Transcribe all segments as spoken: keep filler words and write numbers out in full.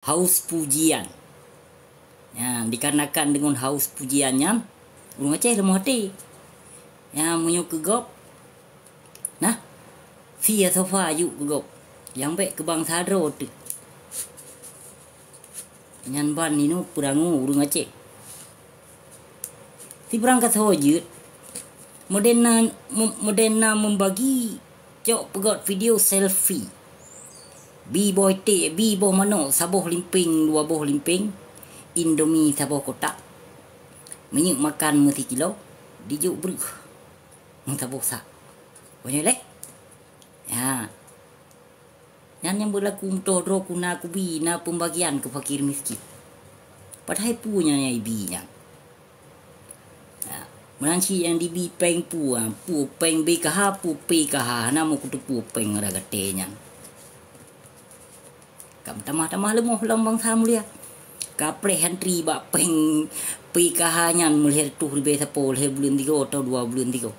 Haus pujian. Nyan, dikarenakan deungon haus pujian nyan, ureuëng Aceh leumah até. Nyan, meunyoe keu gob, nah, fi sofa yuk keu gob. Nyang bék keu bansa droe teuh. Nyan ban inoe peurangoe ureuëng Aceh. Sibrang kasoe jeuet, modena, mo-, modena membagi cok peugöt video selfie. Bi boh iték, bi boh manok, saboh limpéng, dua boh limpéng, Indomie saboh kotak, minyeuk makan meusikilo, dijok breuh meusaboh sak. Banyaklah. Ya. Nyan nyang beulaku meutoh droe kuna kubi na peumbagian keu fakir miskin. Padahai peue nyan nyang ibi nyan? Ha, meunan cit nyang dibi péng peue, ha, peue péng B K H, peue P K H, hana meukuteupeu péng ragate nyan. Ka meutamah-tamah leumoh lam bansa mulia. Ka preh antri bak péng P K H nyan meulhèe reutôh ribèe sapo lhèe buleuen tigo atau dua buleuen tigo.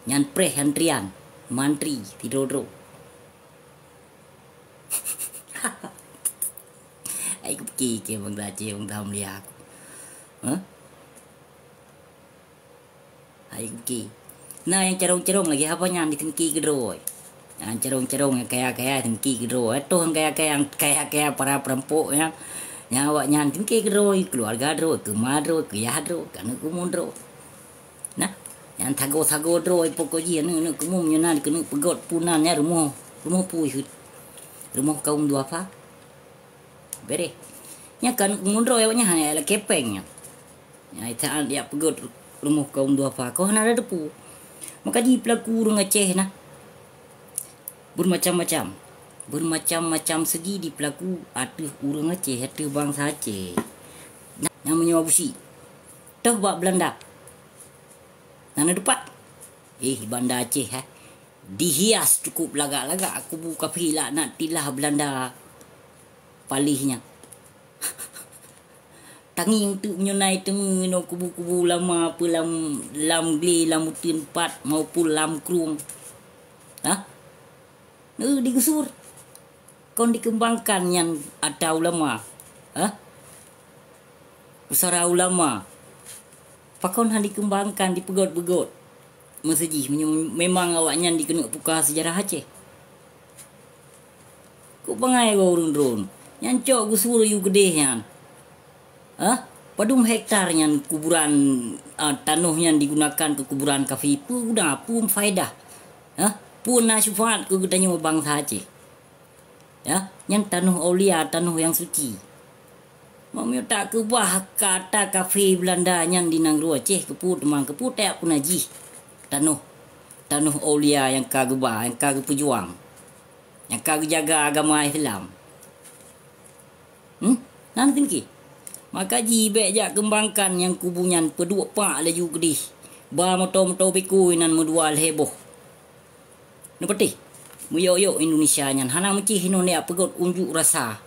Nyan preh antrian, mantri, sidroe-droe. Hai kupike-ke bangsa Aceh, bangsa mulia aku. Hah? Hai kupike. Nah, nyang carông-carông lagèe haba nyan diseumike keudroe. Nyang carông-carông nyang kaya-kaya diseumike keudroe. Toh nyang kaya-kaya, nyang kaya-kaya para perampok nyan. Nyang awak nyan diseumike keudroe, keuluwarga droe, keu ma droe, keu yah droe, keu aneuk keumuen droe. Nah, nyang sagoe-sagoe droe pokok jih aneuk-aneuk keumuen nyoe na dikeuneuk peugöt peue nan nyan rumoh, rumoh peue jih. Rumoh kaum duafa. Bereh. Nyan kan keumuen droe awak nyan hana lakèe péng nyan. Nyan saat jak peugöt rumoh kaum duafa. Kau hana ada teupeu. Maka jih peulaku ureuëng Aceh nah. Bermacam-macam. Bermacam-macam segi dipeulaku ateueh ureuëng Aceh, ateueh bansa Aceh. Nah, nyang meunyoe Abusyik. Toh bak Belanda. Na neudeupat. Eh, Banda Aceh, eh. Dihias cukup lagak-lagak kubu kafé laknatillah Belanda paléh nyan. Tangieng teuk meunyoe na iteumé inoe kubu-kubu lama peue lam, lam glé, lam uteuen pat maupun lam krueng. Hah? Neu digeusur. Kon dikeumbangkan nyan ata ulama. Hah? Pusara ulama. Pakon han dikeumbangkan, dipeugöt-peugöt. Meuseu jih meunyoe memang awaknyan dikeuneuk puka seujarah Aceh. Kok bangai goe ureuëng droen. Nyan cok geusue yue keudeh nyan. Hah? Padum hektar nyan kuburan, ah, tanoh nyan digunakan keu kuburan kafé. Peue guna, peue faedah? Hah? Peue na syeufaat keu geutanyoe bansa Aceh? Ya, nyan tanoh aulia, tanoh nyang suci. Meunyoe takeubah kata kafé Beulanda nyan di nanggroe Aceh, keupeue teuma, keupeue tajak puna jih tanoh, tanoh aulia nyang ka geuba, nyang ka geupeujuang, nyang ka geujaga agama Islam? Hmm? Nan teuki. Maka jih bék jak keumbangkan nyang kubu nyan peuduek pak laju keudeh. Ba moto-moto bikui nan meudua lhée boh. Neupatéh, meuyok-yok Indonesia nyan hana meucih inoe neujak peugöt unjuk rasa.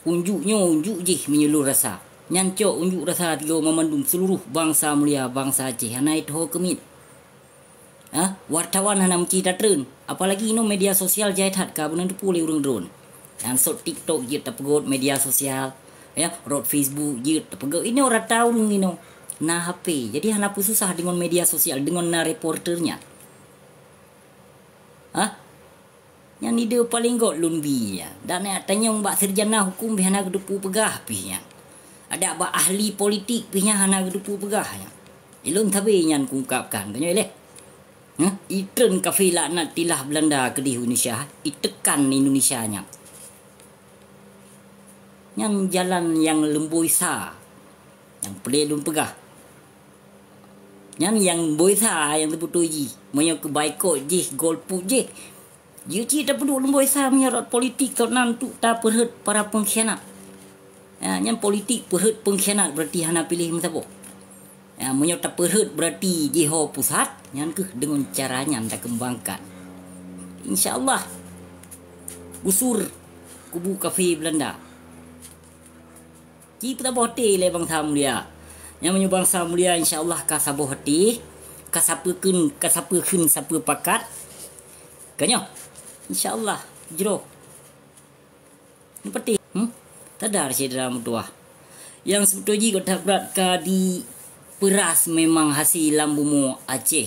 Unjuk nyoe, unjuk jih meunyeulur rasa. Nyan cok unjuk rasa tigo mamandum seuluruh bansa mulia, bansa Aceh hana itho keumiet. Ha? Wartawan hana meucih tatreun. Apalagi inoe media sosial jai that ka beuneuteupeu lé ureuëng droen. Nyang sot TikTok jeuet tapeugöt media sosial, ya, rot Facebook jeuet tapeugöt. Inoe rata ureuëng inoe na H P. Jadi hana peususah deungon media sosial, deungon na reporter nyan. Hah? Nyan ide paleng göt lôn bi nyan. Dak neujak tanyong bak sarjana huköm pih hana geuteupeue peugah pih nyan. Adak bak ahli politik pih nyan hana geuteupeue peugah nyan. Ilôn sabe nyan kuungkapkan, tanyoe leh. Hah? Itreun kafé laknatillah Beulanda keudeh Indonesia, iteukan Indonesia nyan. Nyan jalan nyang leumboi sa, nyang peureulée lôn peugah. Nyan nyang leumboi sa nyang teubeutôi jih. Meunyoe keu baikot jih, golput jih, jeuet cit tapeuduek leumboi sa meunyoe rot politik, rot nan untuk tapeurhot para pengkhianat. Ya, nyan politik peurhot pengkhianat, berarti hana piléh meusaboh. Ya, meunyoe tapeurhot berarti jiho pusat, nyan keuh deungon cara nyan takeumbangkan. Insya Allah, gusur kubu kafé Beulanda. Ci peusaboh até lé bansa mulia. Nyang meunyoe bansa mulia, insya Allah ka saboh até, ka sapeue kheun, ka sapeue kheun, sapeue pakat. Ka nyoe, insya Allah, jroh. Neupatéh, hmm? Sadar syedara meutuwah, nyang seubeutôi jih göt that brat ka dipeuras memang hase lam bumoe Aceh.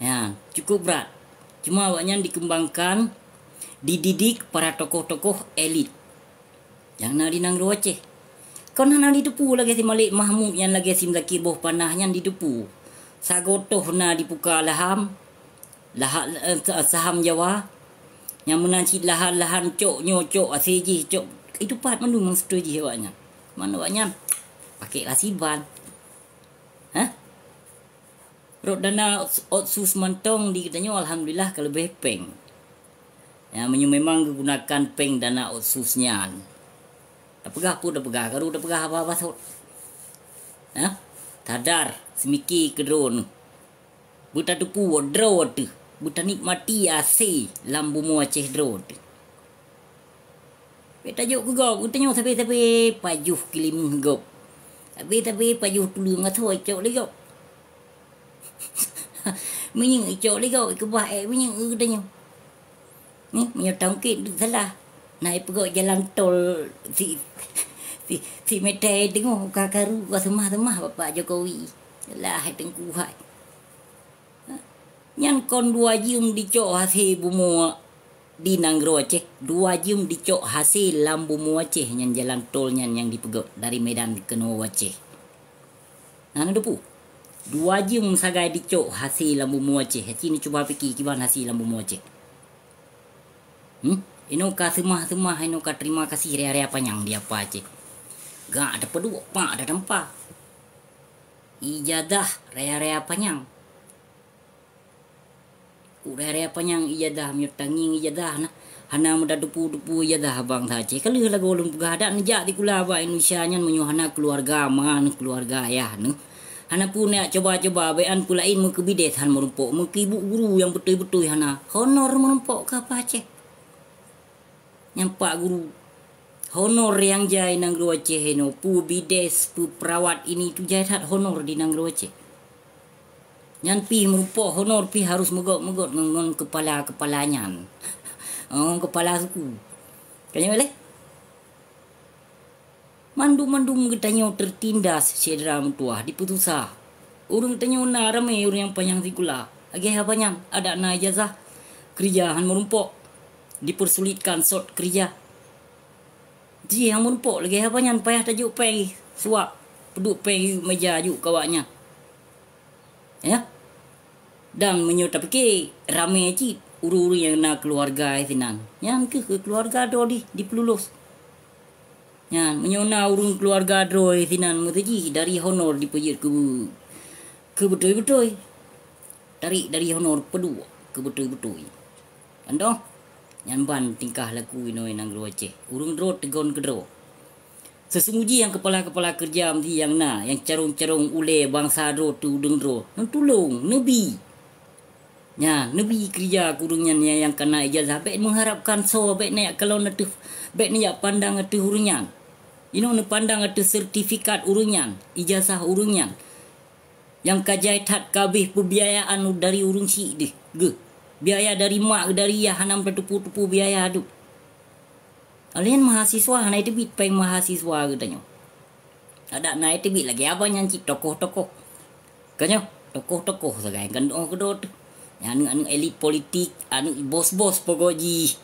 Ya, cukup brat. Cuma awaknyan dikembangkan, dididik para tokoh-tokoh elit nyang na di nanggroe Aceh. Kon hana jiteupeue lagèe si Malik Mahmud nyan, lagèe si Muzakir Boh Panah nyan jiteupeue. Sagoe toh na dipuka laham, laha-, eh, sa-, saham Jawa, nyang meunan cit lahan-lahan cok nyoe, cok asé jih, cok. Itu pat mandum nyang seubeutôi jih awaknyan. Man awaknyan pakai lasiban. Hah? Rot dana ots-, otsus mantong di geutanyoe, alhamdulillah, ka leubeh péng. Ya, meunyoe memang geugunakan péng dana otsus nyan, tapeugah peue tapeugah, karu tapeugah haba-haba sot. Hah? Sadar, seumike keu droeneuh. Beutateupeue droe teuh, beutanikmati asé lam bumoe Aceh droe teuh. Bèk tajok keu gob, geutanyoe sabe-sabe pajoh keulimeung gob. Sabe-sabe pajoh tuleueng asoe icok lé gob. Minyeuk icok lé gob, ikeubah èk minyeuk geutanyoe. Nyoe, meunyoe taungkét duek salah, na ipeugöt jalan tol si, si, si meter teungoh ka karu, ka seumah-seumah Bapak Jokowi. Yalah, hai Teungku hai. Nyan kon dua jeuem dicok hase bumoe di nanggroe Aceh, dua jeuem dicok hase lam bumoe Aceh nyan jalan tol nyan nyang dipeugöt dari Medan keunoe u Aceh. Na neuteupeue? Dua jeuem sagai dicok hase lam bumoe Aceh. Aci neucuba pike kiban hase lam bumoe Aceh. Hmm? Inoe ka seumah-seumah, inoe ka terima kasih raya-raya panyang di Apa Aceh. Gak tapeuduek, pak tatampa. Ijazah raya-raya panyang. Ku raya-raya panyang ijazah, meunyoe tangieng ijazah na, hana meutateupeue-teupeue ijazah bansa Aceh. Ka lheueh lagoe lôn peugah, dak neujak sikula bak Indonesia nyan meunyoe hana keuluwarga ma neuh, keuluwarga ayah neuh. Hana peue neujak coba-coba, bèk an peue laén meukeubides han meurumpok, meukeuibu guru nyang beutôi-beutôi hana. Honor meurumpok keu Apa Aceh. Nyang pak guru. Honor nyang jai nanggroe Aceh inoe, peue bides, peue peurawat ini tu jai that honor di nanggroe Aceh. Nyan pih meurumpok honor pih harus meugöt-meugöt ngon, ngon keupala-keupala nyan. Oh, keupala suku. Ka nyan lé? Mandum-mandum geutanyoe teutindas syedara meutuwah, dipeususah. Ureuëng tanyoe na ramé ureuëng nyang panyang sikula. Lagèe haba nyan, adak na ijazah keurija han meurumpok, dipersulitkan sot keurija. Jih nyang meurumpok lagèe haba nyan payah tajok péng suwab, peuduek péng yue meja juk keu awaknyan. Ya. Dan meunyoe tapike ramé cit ureuëng-ureuëng nyang na keuluwarga sinan, nyan kheueh keu keuluwarga droe dih dipeulolos. Nyan, meunyoe na ureuëng keuluwarga droe sinan meuteujih dari honor dipeujeuet keu, keu beutôi-beutôi. Tarék dari honor peuduek keu beutôi-beutôi. Kan toh? Nyan ban tingkah laku inoe nanggroe Aceh. Ureuëng droe teugon keudroe. Seuseumujih nyang keupala-keupala keureuja meusi nyang na, nyang carông-carông ulée bansa droe teuh udeueng droe, neutulông, neubi. Nyan, neubi keureuja keu ureuëng nyan nyang, nyang kana ijazah, bék meuharapkan soe, bék neujak kalon ateueh, bék neujak pandang ateueh ureuëng nyan. Inoe neupandang ateueh sertifikat ureuëng nyan, ijazah ureuëng nyan. Nyang ka jai that ka abéh peubiayaan dari ureuëng syiek deuh geuh. Biaya dari mak, dari yah, hana meuteupeue-teupeue biaya deuh. Alèh nyan mahasiswa hana teubiet péng mahasiswa geutanyoe. Adak na teubiet lagèe abang nyan cit tokoh-tokoh. Ka nyoe, tokoh-tokoh sagai kan doh keudroe teuh. Nyang aneuëk-aneuëk elit politik, aneuëk bos-bos pokok jih.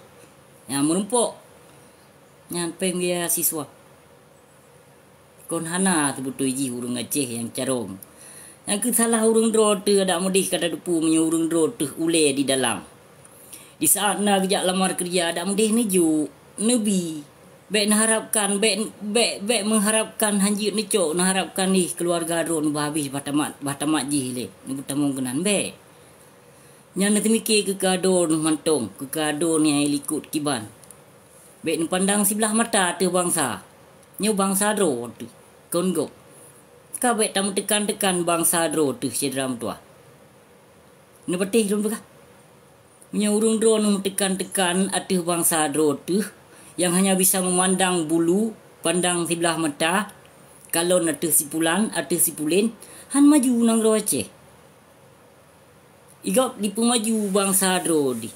Nyang meurumpok. Nyan péng biaya siswa. Kon hana seubeutôi jih ureuëng Aceh nyang carông. Nyang keusalah ureuëng droe teuh adak meudeh ka tateupeue meunyoe ureuëng droe teuh ulée di dalam. Di saát na geujak lamar keureuja adak meudeh neujok, neubi. Bék neuharapkan, bék, bék, bék meuharapkan hanjeuet neucok, neuharapkan ih keuluwarga droe neuba habéh bah tamat, bah tamat jih lé, neubeutamong keunan, bék. Nyan neuteumike keu kado neuh mantong, keu kado nyang likot kiban. Bék neupandang siblah mata ateueh bansa. Nyoe bansa droe teuh, kon gob. Ka bék tameuteukan-teukan bansa droe teuh syedara meutuwah. Neupatéh lôn peugah. Meunyoe ureuëng droe neuh meuteukan-teukan ateueh bansa droe teuh nyang hanya bisa meumandang bulu, pandang siblah mata, kalon ateueh si pulan, ateueh si pulen, han maju nanggroe Aceh. Igob dipeumaju bansa droe dih.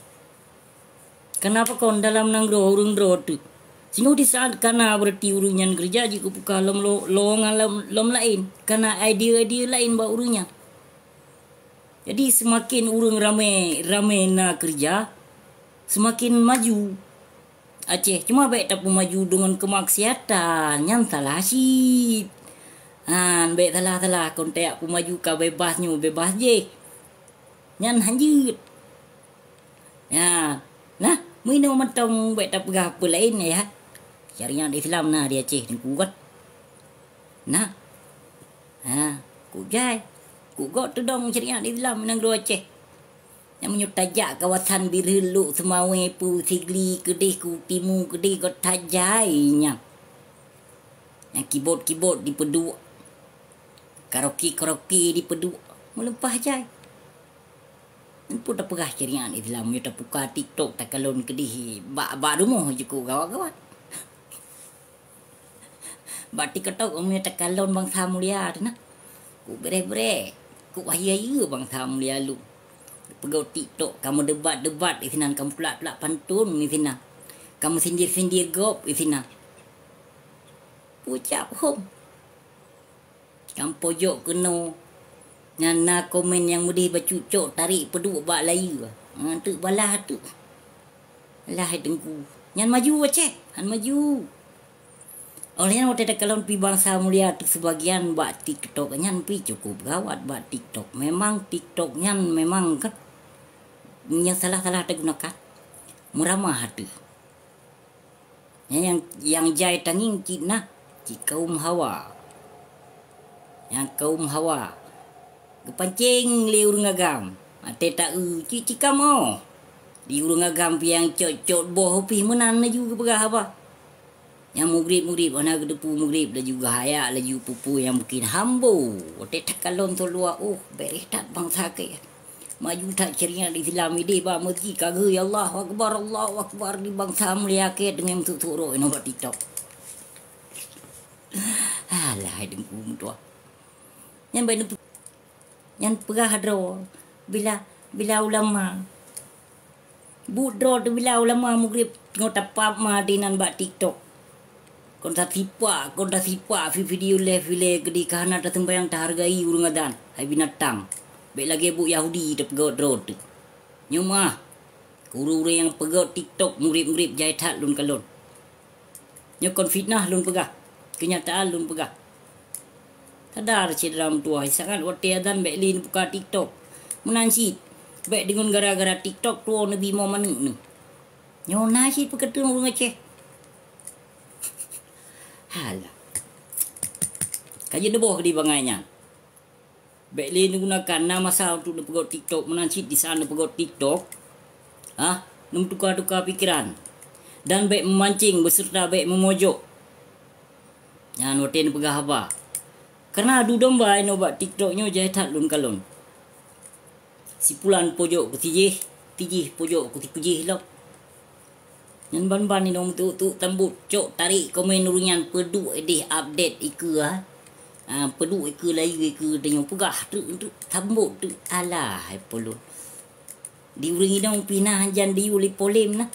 Kenapa kon dalam nanggroe ureuëng droe teuh Singoh di saat kana, berarti ureuëng nyan keureuja jikeubuka lom lo-, lowongan lom, lom laén, kana idea-idea laén bak ureuëng nyan. Jadi seumaken ureuëng ramé, ramé na keureuja, seumaken maju Aceh. Cuma bék tapeumaju deungon keumaksiatan, nyan salah cit. Han, bék salah-salah kon tajak peumaju ka beubaih nyoe beubaih jéh. Nyan hanjeuet. Ya, nah, meuinoe mantong bék tapeugah peue laén ya. Syariat Islam na di Aceh Teungku kan. Nah. Ha, kujai. Kugok teudong syariat Islam nanggroe Aceh. Nyang meunyoe tajak kawasan Bireuen, Lhokseumawe, Pu Sigli keudeh, ku timu keudeh, got tajai nyan. Nyang kibot-kibot dipeuduek. Karaoke-karaoke dipeuduek. Meuleupah jai. Nyan peue tapeugah syariat Islam, meunyoe tapuka TikTok takalon keudeh bak, bak rumoh jikuk gawat-gawat. Bak TikTok meunyoe takalon bansa mulia teuh na. Kuk bereh-bereh, kuk hayeue-hayeue bansa mulia lôn. Peugöt TikTok, kamoe debat-debat isinan, kamoe tulak-tulak pantun isinan. Kamoe sindir-sindir gob isinan. Pucap hom. Kamoe pojok keunoe. Nyan na komen nyang meudeh bacut cok tarék peuduek bak layeue. Ha, teuk balah teuk. Alah hai Teungku. Nyan maju Aceh, han maju. Óh lheueh nyan watée takalon pi bansa mulia teuh seubagian bak TikTok nyan pi cukup gawat bak TikTok. Memang TikTok nyan memang kan nyang salah-salah tagunakan. Meuramah ateueh. Nyang, nyang jai tangieng cit na, cit kaum hawa. Nyang kaum hawa. Geupancéng lé ureuëng agam. Até ta-eu cit cikam óh. Di ureuëng agam piang cot-cot boh pih meunan laju geupeugah haba. Nyang mugrib-mugrib hana geuteupeue mugrib laju geuhayak laju peue-peue nyang mungkin hambo. Watée takalon thon luwa, oh, bereh that bansa keu. Maju that syariat Islam ideh bak meuseujid ka geu, ya Allahu Akbar, Allahu Akbar, di bansa mulia keu deungon meutuk-tuk roh inoe bak TikTok. Alah hai Teungku meutuah. Nyan bai Nyan peugah droe bila, bila ulama. Buet droe teuh bila ulama mugrib teungoh tapap ma dinan bak TikTok. Kon tasipak, kon tasipak fi video leh filé keudeh ka hana taseumbayang tahargai ureuëng adan, hai binatang. Bék lagée buet Yahudi tapeugöt droe teuh. Nyoe meuah, keu ureuëng-ureuëng nyang peugöt TikTok mugrib-mugrib jai that lôn kalon. Nyoe kon fitnah lôn peugah, keunyataan lôn peugah. Sadar syedara meutuah, sangat watée adan bék lé neubuka TikTok. Meunan cit, bék deungon gara-gara TikTok tuwoe neubi mo manök neuh. Nyoe na cit peukeuteueng ureuëng Aceh. Halah. Ka jeuet neuboh di bangai nyan. Bék lé neugunakan na masa untuk neupeugöt TikTok, meunan cit di saat neupeugöt TikTok, ha, neumeutuka-tuka pikeran, dan bék meumancing beuseurta bék meumojok. Nyan watée neupeugah haba. Kareuna adu domba inoe bak TikTok nyoe jai that lôn kalon. Sipulan pojok keu sijih, sijih pojok keu sikeujih lom. Nyan ban-ban inong meutuk-tuk tambot cok tarék komen ureuëng nyan peuduek ideh update ikeue, ha. Ha, peuduek ikeue layeue ikeue tanyoe peugah teuk, teuk tambot teuk. Alah hai polon. Di ureuëng inong pih na hanjan diyue lé polem na.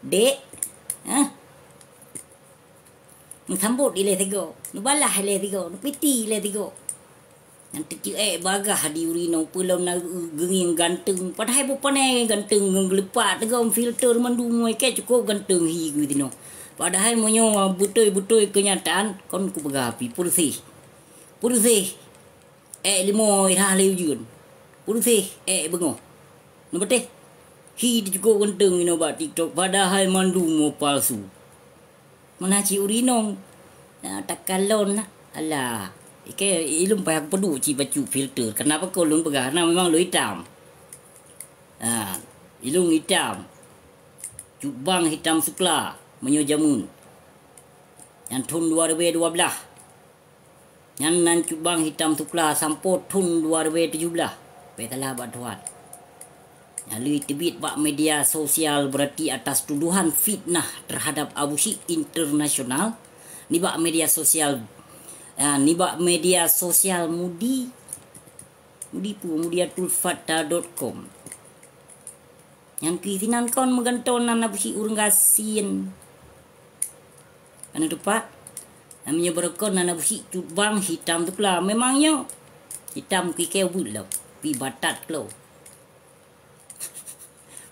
Dek. Ha. Meusambot ilée sigoe, neubalah ilée sigoe, neupiti ilée sigoe. Nyang teuceuek bagah di ureuëng inong peulom na geungieng ganteng, padahai bukon ganteng ngon geuleupak teugom filter mandum, ikei cukop ganteng hi geuh tinoe. Padahai meunyoe beutôi-beutôi keunyataan kon kupeugah pih peureuseh. Peureuseh. Ék limo irhah lé ujeuen. Peureuseh ék beungoh. Neubeuteh. Hi teucukop ganteng inoe bak TikTok padahai mandum palsu. Meunan cit ureuëng inong, na takalon na. Alah, ikei ilôn payah kupeuduek cit bacut filter. Kenapa keu lôn peugah? Karena memang lôn itam. Ha, ilôn itam. Cut bang hitam sukla meunyoe jameun. Nyan thon dua ribèe dua blaih. Nyan nan cut bang hitam sukla sampoe thon dua ribèe tujoh blaih. Peusalah bak Tuhan. Nyang lheueh teubiet bak media sosial berarti atas tuduhan fitnah terhadap Abusyik Internasional nibak media sosial, ya, nibak media sosial Mudi, Mudi peue, mudiatulfata dot com. Nyan keuh sinan kon meugantoe nan Abusyik ureuëng gasien. Kana tepat. Namanya beureukoh na Abu Syik cut bang hitam teupla. Memang nyoe. Hitam kikeu buet lom. Pi batat klo.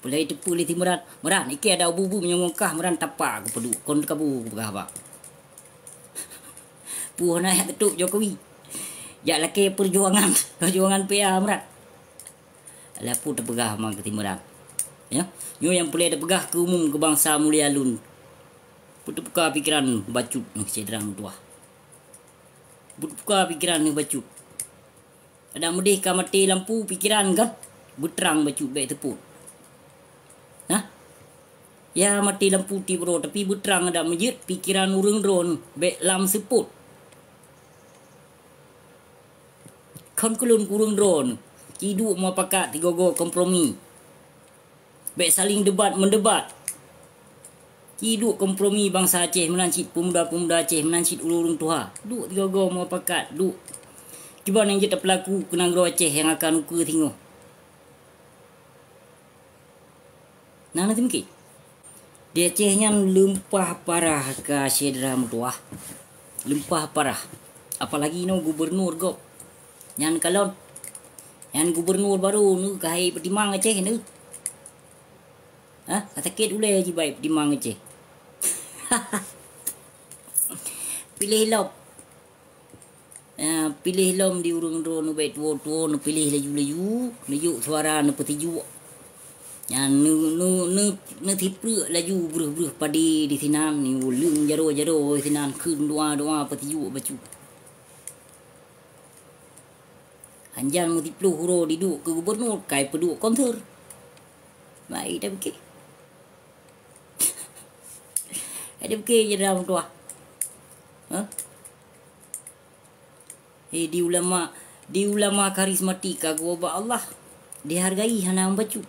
Pulai teupeu lé si Imran. Imran, ikeu ada ubu-ubu meunyoe ngon kah Imran tapa ku peuduek. Kon kabu ku peugah bak. Puh na jak teutôp Jokowi. Jak lakée peujuangan, peujuangan P A Imran. Alah peue teupeugah ma keu si Imran. Ya, nyoe nyang peureulée teupeugah keu umum keu bansa mulia lôn. Peue teupeugah pikeran bacut neuh syedara meutuwah. Peue teupeugah pikeran neuh bacut. Adak meudeh ka maté lampu pikeran kan? Beutrang bacut bék teupot. Nah, ya maté lampu tiep uroe, tapi beutrang adak meujeuet pikeran ureuëng droe bék lam seupôt. Kon keu lôn keu ureuëng droe, ci duek mupakat tigogo kompromi. Bék saling debat meudebat. Ci duek kompromi bansa Aceh meunan cit peumuda-peumuda Aceh meunan cit ureuëng-ureuëng tuha. Duek tigogo mupakat, duek. Kiban nyang jeuet tapeulaku keu nanggroe Aceh nyang akan ukeue singoh. Nah, na teumeuki. Di Aceh nyan leumpah parah ka syedara meutuwah. Leumpah parah. Apalagi inoe gubernur gob. Nyan kalon. Nyan gubernur baru neuh ka hai peutimang Aceh neuh. Hah? Ka sakét ulée jibai peutimang Aceh. Piléh lom. Ya, piléh lom di ureuëng droe neuh bék tuwo-tuwo neupiléh laju-laju, neujok suara neupeusijuek. Nyan neu-, neu-, neu-, neusipreuk laju breuh-breuh padé disinan, neuleueng jaroe-jaroe disinan, kheun doa-doa peusijuek bacut. Hanjan meusiploh uroe diduek keu gubernur, kai peuduek konser. Baik dah pikir. Ada pikir je dalam tuah. Hah? Eh, di ulama, di ulama karismatik ka geuwoe bak Allah, dihargai hana bacut.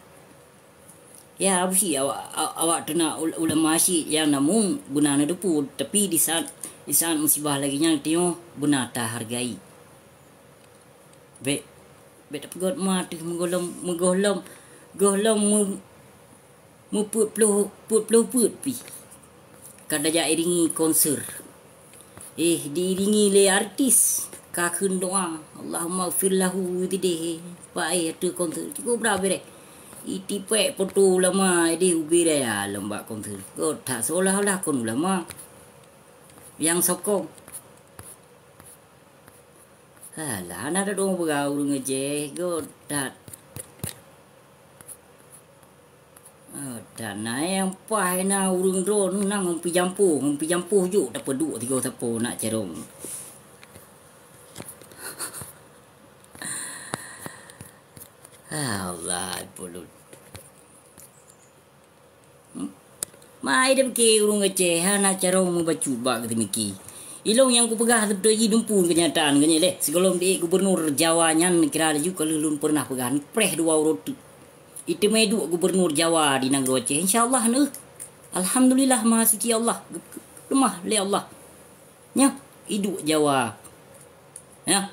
Ya, Abu Syik awak, awak teuna ulama Syik nyang namun beuna neudeupu, tapi di saat, di saat musibah lagée nyan teuh beuna tahargai. Bék, bék tapeugét ma teuh meugohlom, meugohlom, gohlom meu- Meupeuet ploh, peuet ploh peuet pih. Ka tajak iringi konser. Eh, diiringi lé artis. Ka kheun doa. Allahumma gfir lahu tideh. Paéh ateueh konser. Cukup bra bereh. Itipek poto ulama ideh ubé raya lom bak konser. Kok that seolah-olah kon ulama nyang sokong. Alah, hana tadong peugah ureuëng Aceh, göt that. Oh, dan na nyang paih na ureuëng droe nang ngon pijampoh, ngon pijampoh jok tapeuduek tiga sapo nak carông. Allah, pulun. Hmm? Mai deh pike ureuëng Aceh, hana carông meubacut bak geuteumiki. Ilong nyang kupeugah teupeue jih dumpeue keunyataan keunyoe leh. Sigohlom di gubernur Jawa nyan kira laju ka lheueh lôn pernah peugah, preh dua uroe teuk. Iteumé duek gubernur Jawa di nanggroe Aceh, insya Allah neuh. Alhamdulillah, maha suci Allah. Leumah lé Allah. Nyoh, iduek Jawa. Nyoh,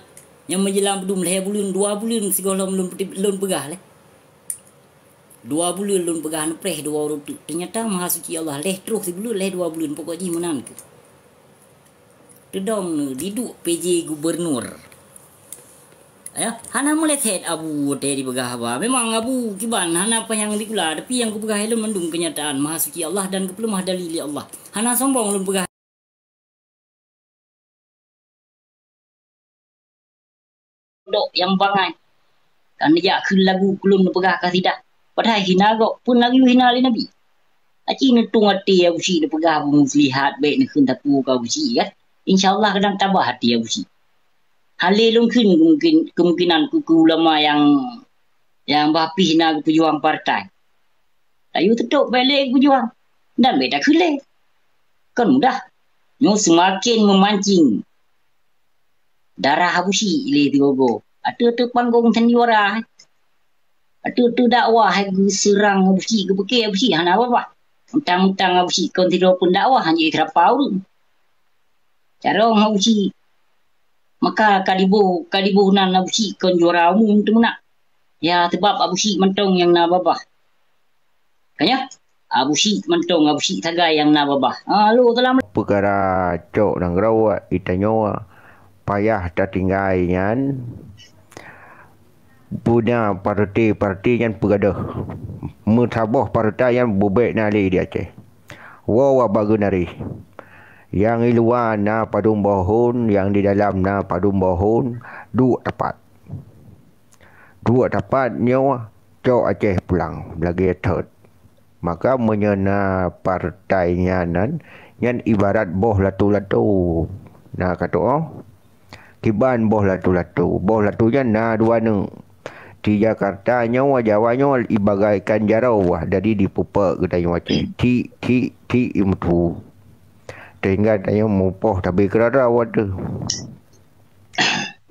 nyang meujeulaang beudum lhée buleuen, dua buleuen sigohlom lôn, lôn peugah lé. Dua buleuen lôn peugah neupreh dua uroe teuk. Teunyata maha suci Allah lhée troh sibuleuen, lhée dua buleuen, pokok jih meunan keuh. Teudong neuh diduek P J gubernur. Ya, hana meuleset Abu watée dipeugah haba. Memang Abu kiban hana panyang dikula, tapi nyang kupeugah lôn mandum keunyataan maha suci Allah dan geupeuleumah dali lé Allah. Hana sombong lôn peugah. Dok nyang bangai. Kan neujak kheun lagu keu lôn neupeugah kasidah. Padahai hina gob, peue lagée hina lé Nabi. Aci neutueng até Abu Syik neupeugah Abu Muslihat bék neukheun tapeue keu Abu Syik kan. Insya Allah kadang tabah até Abu Syik. Hale lôn kheun kemungkin, kemungkinan keu, keu ulama nyang, nyang bah pih na geupeujuang partai. Tayue teutôp bék lé geujuang dan bék takheun lé. Kon mudah. Nyoe seumaken meumancing darah Abu Syik lé sigoe-goe. Ateueh-ateueh panggong sandiwara, ateueh-ateueh dakwah hai geuseurang Abu Syik, geupike Abu Syik hana babah. Mentang-mentang Abu Syik kon sidroe peundakwah, hana jiseurapa ureuëng. Carông Abu Syik. Maka ka diboh, ka diboh nan Abu Syik kon juara umum teumeunak. Ya, sabab Abu Syik mantong nyang na babah. Ka nyoe, Abu Syik mantong, Abu Syik sagai nyang na babah. Ah, lo, salam. peukara cok nanggroe itanyoe payah tatinggai nyan, beuna parti-parti nyan peugadôh. Meusaboh partai nyan bubek na lé di Aceh. Woe wa bageunari. Nyang di luwa na padum boh thôn, nyang di dalam na padum boh thôn, duek tapat. Duek tapat nyoe cok Aceh pulang lagée thot. Maka meunyoe na partai nyan, nyan ibarat boh latu-latu. Na katoe? Kiban boh latu-latu. Boh latu nyan na dua neuk. Di Jakarta nyoe, Jawa nyoe ibagaikan jaroe, jadi dipupeuk geutanyoe Aceh. Tik, tik, tik, imeutu. Sehingga tanyoe mupoh tabi keurara watée.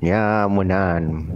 Nya meunan.